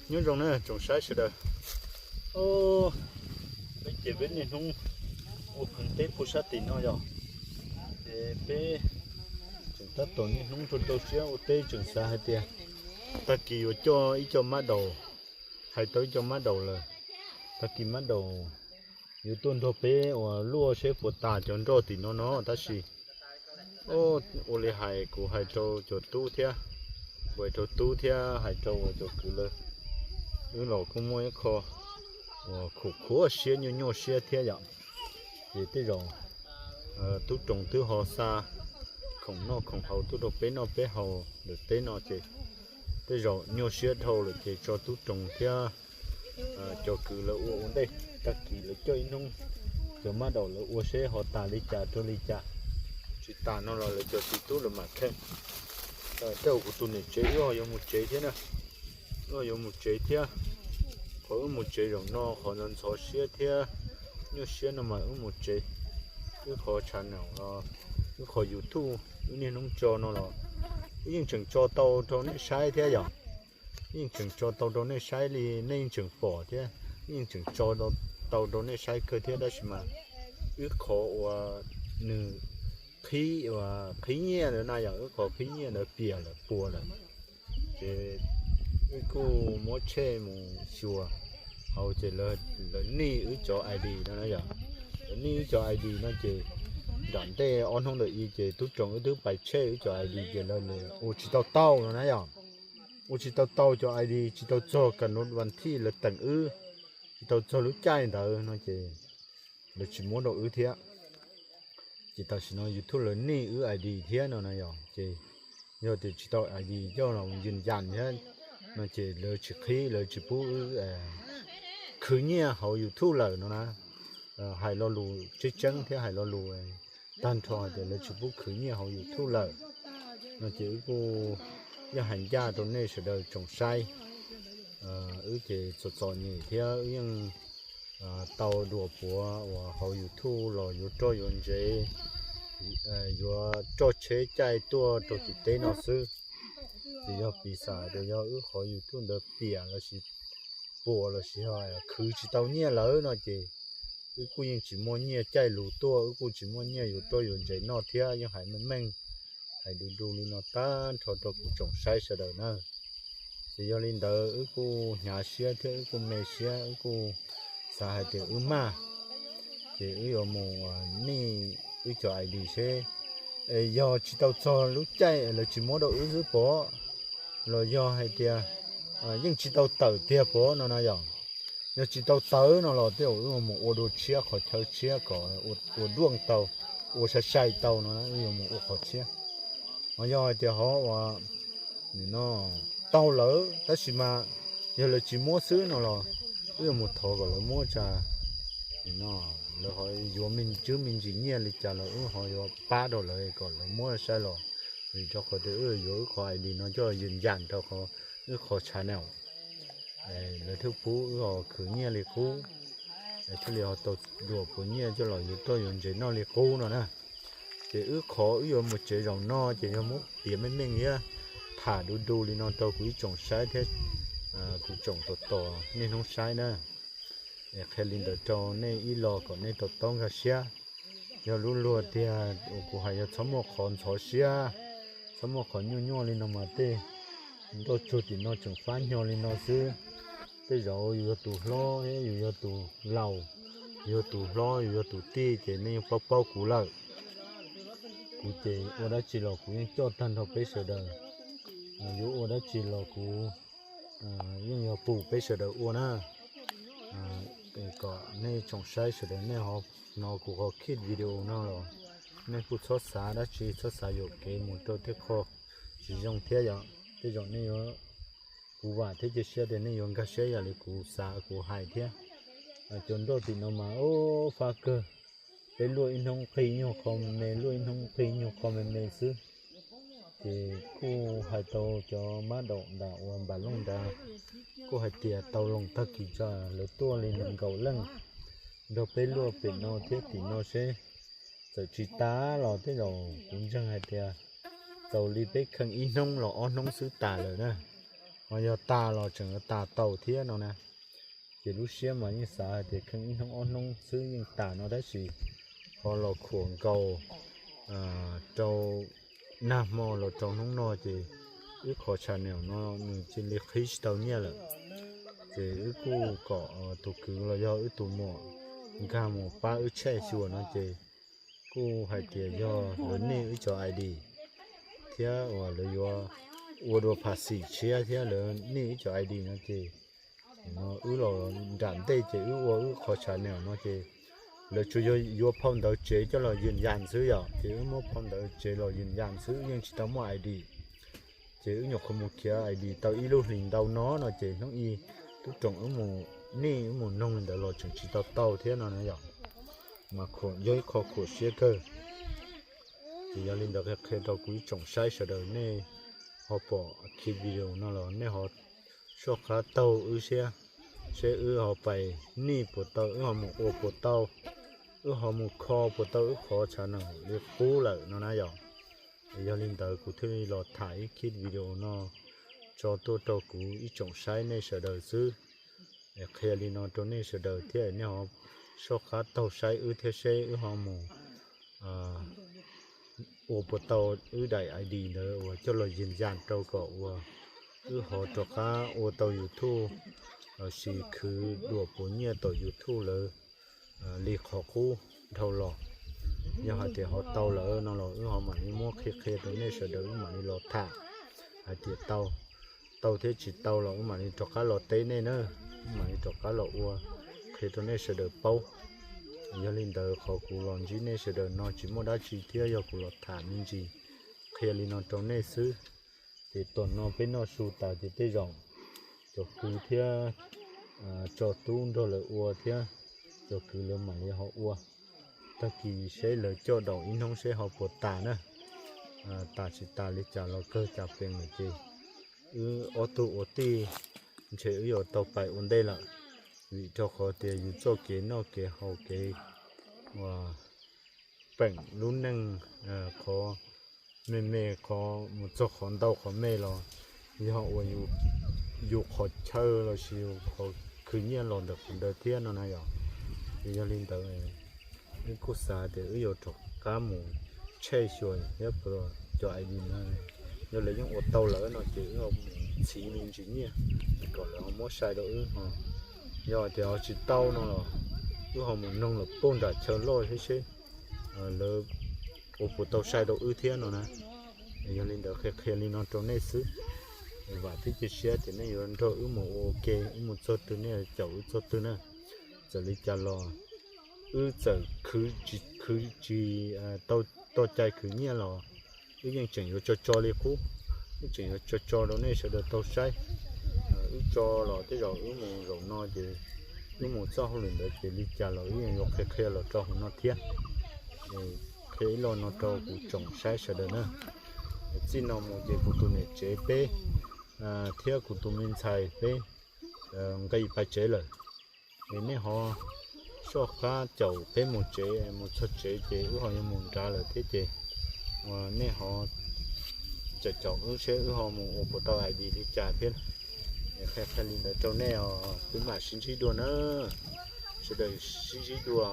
Nyob zoo na tsoom saib sawv daws. Peb ces peb niaj hnub ua kwv teb puag sab tim no yog, ces peb tseem tab tom niaj hnub rau rau siab ua teb, tseem xav hais tias tag kis yuav coj ib co mab daum, hais tau ib co mab daum lawm, tag kis mab daum yuav tuaj nrog peb uas luaj seb puas tas cov nroj tim no no. Tab sis ua li hais kuv hais rau cov tub thiab, kuv hais rau tub thiab hais rau uas cov kwv lawv, wb los kuj muaj ib qho uas khuam khuav siab nyuaj nyuaj siab thiab yom. Ces tej zaum tub roos twb ho xa khoom noj khoom haus tuaj rau peb noj peb haus lawm teb no ces tej zaum nyuaj siab dhau lawm ces tso tub roos thiab cov kwv lawv ua ua ntej, tag kis lawv coj ib hnub cov mab daum lawv ua seb ho tas li cas rau li cas. Tsis tas no los lawv cov txiv tub lawv mam kheej. Tej zaum kuv tus niam tsev wb ho yuav mus tsev thiab na, wb ho yuav mus tsev thiab. Qhov wb mus tsev zaum no qhov ntxhov ntxhov siab thiab nyuaj siab no mas wb mus tsev, wb qhov tshav naum, wb qhov YouTube wb niaj hnub tso no los wb yeej tseem tso tau rau nej saib thiab yom. Yeej tseem tso tau rau nej saib li, nej yeej tseem pom thiab, yeej tseem tso tau rau nej saib kawg thiab, tab sis mas wb qhov uas nws qhib, qhib nyiaj ntawd na yom, wb qhov qhib nyiaj ntawd piam lawm puas lawm. Ces wb kuj muab tshej mus xyuas hauv ces lawv nij wb cov ID no na yom. Lawv nij wb cov ID no ces nram ntej ob hnub ntawm i ces tub roos wb twb pais tshej wb cov ID ces lawv ua tsis tau tau no na yom. Ua tsis tau tau cov ID, tsis tau txog kam nub vas thij lawv teem wb, tsis tau txog lub caij ntawd no ces lawv tsis muab rau wb thiab. Ces tam sim no YouTube lawv nij wb ID thiab no na yom, ces yog tias tsis tau ID coj los yws yas thiab no ces lawv tsis qhib, lawv tsis pub wb khwv nyiaj hauv YouTube lawm no na. Hais lo lus tseeb tseeb thiab hais lo lus tag nrho tias lawv tsis pub khwv nyiaj hauv YouTube lawm no ces wb kuj yeej hais ncaj rau nej sawv daws tsoom saib. Wb ces txom txom nyem thiab wb yeej tau dua puav uas hauv YouTube los yuav roj yuav ntsev, yuav roj tsheb caij tuaj rau tim teb no xwb. Ces yog piv xam tias yog wb qhov YouTube ntawd piam lossis puas lossis ho khwv tsis tau nyiaj lawm no ces wb kuj yeej tsis muaj nyiaj caij lus tuaj, wb kuj tsis muaj nyiaj yuav roj yuav ntsev noj thiab. Yeej hais meej meej, hais du du li no tag nrho rau kuv tsoom saib sawv daws na. Ces yog li ntawd wb kuj hnyav siab thiab wb kuj me siab, wb kuj xav hais tias wb maj, ces wb yuav mus nij wb cov ID seb yog tsis tau txog lub caij lawv tsis muab rau wb xwb pom, los yog hais tias yeej tsis tau tawm tiag pom no na yom. Yog tsis tau tawm no los tej zaum wb yuav mus ua dua tshiab qhov chaw tshiab kom ua duaj tau, ua sai sai tau no wb yuav mus ua qhov tshiab. Ho yog hais tias ho ua no tau lawm tab sis mas yog lawv tsis muab xwb no los wb yuav mus thov kom lawv muab tsa no, lawv ho yuav me ntsis me ntsis nyiaj li cas los wb ho yuav pab rau lawv kom lawv muab saib los, vim rau qhov tias wb yuav wb qhov ID no coj yws yas rau qhov wb qhov tshav naum, lawv thiaj pub wb ho khwv nyiaj li qub, thiaj li ho tau dua puav nyiaj coj los yuav roj yuav ntsev noj li qub no na. Ces wb qhov wb yuav mus tsev zaum no ces yog muab piav meej meej thiab tham du du li no rau kuv ib tsoom saib thiab kuv tsoom tos tos niaj hnub saib na. Es qhia li ntawd rau nej ib los kom nej to taub nkag siab. Yog lub luag tiag uas kuv hais yog txhob muaj qhov ntxhov siab, txhob muaj qhov nyuaj nyuaj li no mas tej nroj tsuag tim no tseem fab nyo li no xwb. Tej zaum yus yog tus hlob thiab yus yog tus laus, yus yog tus hlob yus yog tus tij ces nej yeej paub paub kuv lawm. Kuv ces ua dab tsi los kuv yeej coj tag nrho peb sawv daws, yuav ua dab tsi los kuv yeej yog pum peb sawv daws ua na. Kom nej tsoom saib sawv daws nej ho hnov kuv qhov khij video no los nej kuj txhob xav dab tsi, txhob xav yuam kev mus rau tej qho tsis zoo thiab yom. Tej zaum nej yuav, kuv vam thiab cia siab tias nej yuav nkag siab yam li kuv xav kuv hais thiab. Cov nroj tim no mas ub fab kawg, peb luaj ib hnub qhib nyuag qho me me, luaj ib hnub qhib nyuag qho me me xwb. Ces kuj hais tau cov mab daum nram uas npam looj nrad, kuj hais tias tau loo tag kis tso lawv tuaj li nees nkaum leej nrog peb luaj pem no thiab tim no seb. Txawm tsis tas los tej zaum kuv ntseeg hais tias txaus li peb kheej ib hnub los ob hnub xwb tas lawm na. Ho yog tas los tseem yuav tas tau thiab no na. Ces lub siab mas yeej xav hais tias kheej ib hnub ob hnub xwb yeej tas no tab sis ho los khuam nkaus rau nag hmo los rau hnub no ces wb qhov channel no nws cia li qhib tsis tau nyiaj lawm. Ces wb kuj kom tus kwv los yog wb tus muam nkag mus pab wb check xyuas no ces kuj hais tias yog lawv nij wb cov ID thiab uas lawv yuav ua dua phas xim tshiab thiab lawv nij wb cov ID no ces no wb los nram ntej ces wb ua wb qhov channel no ces lawv tsuas yog yuav phau ntawv tsev coj los yws yas xwb yom, ces wb muab phau ntawv tsev los yws yas xwb, wb yeej tsis tau muaj ID. Ces wb nyuam qhuav mus khiav ID tau ib lub hlis ntau no no ces hnub ib tub room wb mus nij wb mus noog li ntawd los tseem tsis tau tau thiab no na yom. Mas khuam yog ib qho khuam siab kawg. Ces yog li ntawd qhia qhia rau kuv ib tsoom saib sawv daws nej ho pom kiv video no los nej ho soj qab taug wb siab, seb wb ho pais nij puas tau, wb ho mus ua puas tau, wb ho mus kho puas tau wb qhov channel li qub lawm no na yom. Yog li ntawd kuv thiaj li los tham ib kiv video no tso tuaj rau kuv ib tsoom saib nej sawv daws xwb. Qhia li no rau nej sawv daws thiab nej ho soj qab taug saib wb thiab seb wb ho mus ua puas tau wb daim ID ntawd uas coj los yws yas rau kom uas wb ho rov qab ua tau YouTube lossis khwv duam puas nyiaj tom YouTube lawm li qhov qub dhau los. Yog hais tias ho tau lawm no los wb ho mam li muab qhia qhia rau nej sawv daws, wb mam li los tham hais tias tau, tau thiab tsis tau los wb mam li rov qab los teb nej na, wb mam li rov qab los ua qhia rau nej sawv daws paub. Yog li ntawd qhov kuv los ntsib nej sawv daws no tsis muaj dab tsi thiab, yog kuv los tham me ntsis qhia li no rau nej xwb. Ces tom no peb noj su tas ces tej zaum cov kwv thiab tso tub nrog lawv ua thiab, cov kwv lawv mam li ho ua. Tag kis seb lawv coj daus ib hnub seb ho puas tas na. Tas tsis tas li cas los kawg cas pees lawm ces wb ob tug ua tij ntshe wb yuav tau pais ua ntej lawm, vim rau qhov tias yus txoj kev noj kev haus kev uas peem lub neej qhov me me qhov mus txog qhov ntau qhov me los yog uas yus qhov chaw lossis yus qhov khwv nyiaj los ntawm qhov ntawd thiab no na yom. Ces yog li ntawd wb kuj xav tias wb yuav rov qab mus check xyuas thiab cov ID no, yog lawv yeej ua tau lawm no ces wb mus txhiv me ntsis nyiaj kom lawv ho muab sai rau wb ho. Yog tias ho tsis tau no los wb ho mus noog lawm puag nram chaw loj seb seb lawv ua puas tau sai rau wb thiab no na. Yog li ntawd qhia qhia li no rau nej xwb. Vam thiab cia siab tias nej yuav nrog wb mus ua ke, wb mus txog twg nej caum wb txog twg na. Txawm li cas los wb txawm khwv tsis khwv tsis tau toj cai khwv nyiaj los wb yeej tseem yuav tso tso li qub, wb tseem yuav tso tso rau nej sawv daws tau saib. Wb tso los tej zaum wb mus zaum no ces wb mus txoj hauj lwm ntawd ces li cas los wb yeej yuav qhia qhia los rau hauv no thiab. Qhia ib lo no rau kuv tsoom saib sawv daws na. Txij no mus ces kuv tus niam tsev peb thiab kuv tus me ntxhais peb nqis pais tsev lawm. Es nej ho soj qab caum peb mus tsev, mus txog tsev ces wb ho yuav mus nrad lawm thiab ces nej ho caum caum wb seb wb ho mus ua puas tau ID li cas thiab. Qhia qhia li ntawd rau nej os, peb mam sib ntsib dua na. Sawv daws sib ntsib dua.